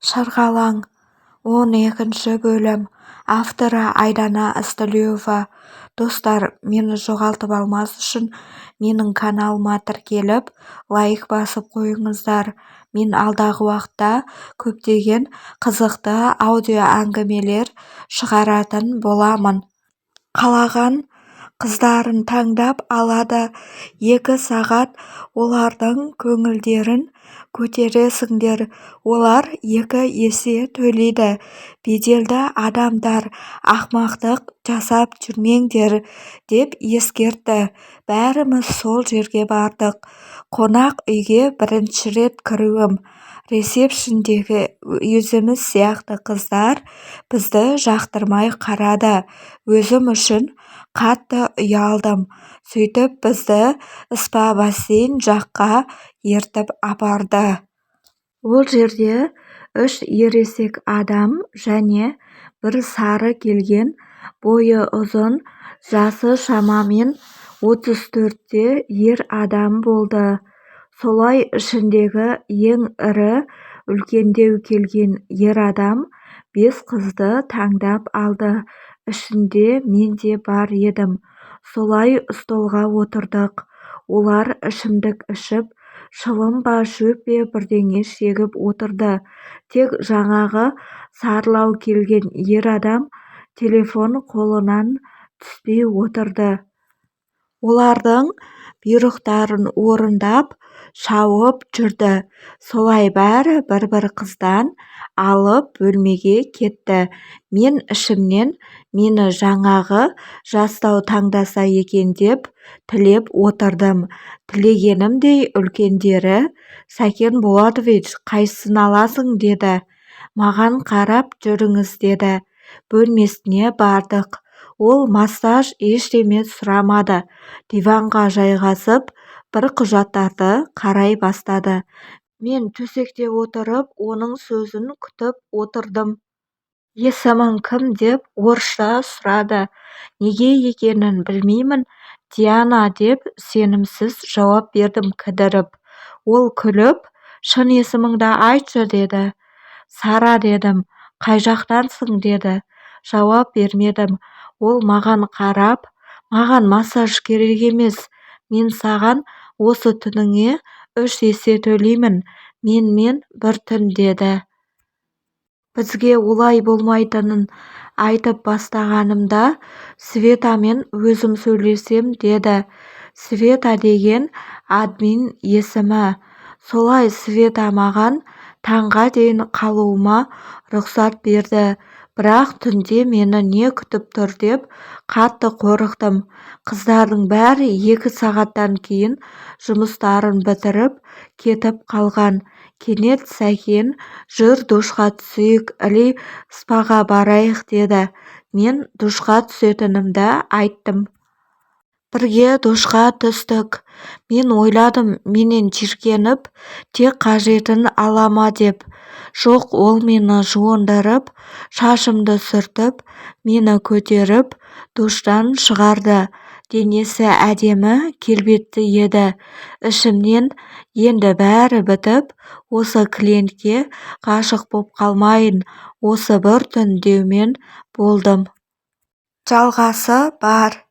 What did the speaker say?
Шырғалаң. 12-бөлім. Авторы Айдана Ізтілеуова. Достар, мені жоғалтып алмас үшін менің каналыма тіркеліп, лайк басып қойыңыздар. Мен алдағы уақытта көптеген қызықты аудиоәңгімелер шығаратын боламын. Қалаған қыздарын таңдап алады, 2 сағат олардың көңілдерін көтересіңдер, олар екі есе төлейді. Беделді адамдар, ақымақтық жасап жүрмеңдер деп ескертті. Бәріміз сол жерге бардық. Қонақ үйге бірінші рет кіруім. Ресепшндегі өзіміз сияқты қыздар бізді жақтырмай қарады, өзім үшін қатты ұялдым. Сөйтіп бізді спа-бассейн жаққа ертіп апарды. Ол жерде үш ересек адам және бір сары келген бойы ұзын, жасы шамамен 34-те ер адам болды. Солай ішіндегі ең ірі үлкендеу келген ер адам бес қызды таңдап алды, ішінде мен де бар едім. Солай столға отырдық. Олар ішімдік ішіп, шылым ба шөп пе бірдеңе шегіп отырды. Тек жаңағы сарылау келген ер адам телефон қолынан түспей отырды. Олардың бұйрықтарын орындап шауып жүрді. Солай бәрі бір-бір қыздан алып бөлмеге кетті. Мен ішімнен мені жаңағы жастау таңдаса екен деп тілеп отырдым. Тілегенімдей үлкендері Сәкен Болатович, қайсысын аласың деді. Маған қарап жүріңіз деді. Бөлмесіне бардық. Ол массаж ештеме сұрамады. Диванға жайғасып, бір құжаттарды қарай бастады. Мен төсекте отырып оның сөзін күтіп отырдым. Есімің кім деп орысша сұрады. Неге екенін білмеймін Диана деп сенімсіз жауап бердім кідіріп. Ол күліп, шын есіміңді айтшы деді. Сара дедім. Қай жақтансың деді. Жауап бермедім. Ол маған қарап, маған массаж керек емес, мен саған осы түніңе үш есе төлеймін, менімен бір түн деді. Бізге олай болмайтынын айтып бастағанымда Светамен өзім сөйлесем деді. Света деген админ есімі. Солай Света маған таңға дейін қалуыма рұқсат берді. Бірақ түнде мені не күтіп тұр деп қатты қорықтым. Қыздардың бәрі 2 сағаттан кейін жұмыстарын бітіріп кетіп қалған. Кенет Сәкен жүр душқа түсейік или спаға барайық деді. Мен душқа түсетінімді айттым. Бірге душқа түстік. Мен ойладым менен жиіркеніп тек қажетін ала ма деп. Жоқ, ол мені жуындырып, шашымды сүртіп, мені көтеріп, душтан шығарды. Денесі әдемі, келбетті еді. Ішімнен енді бәрі бітіп, осы клиентке ғашық боп қалмайын осы бір түн деумен болдым. Жалғасы бар.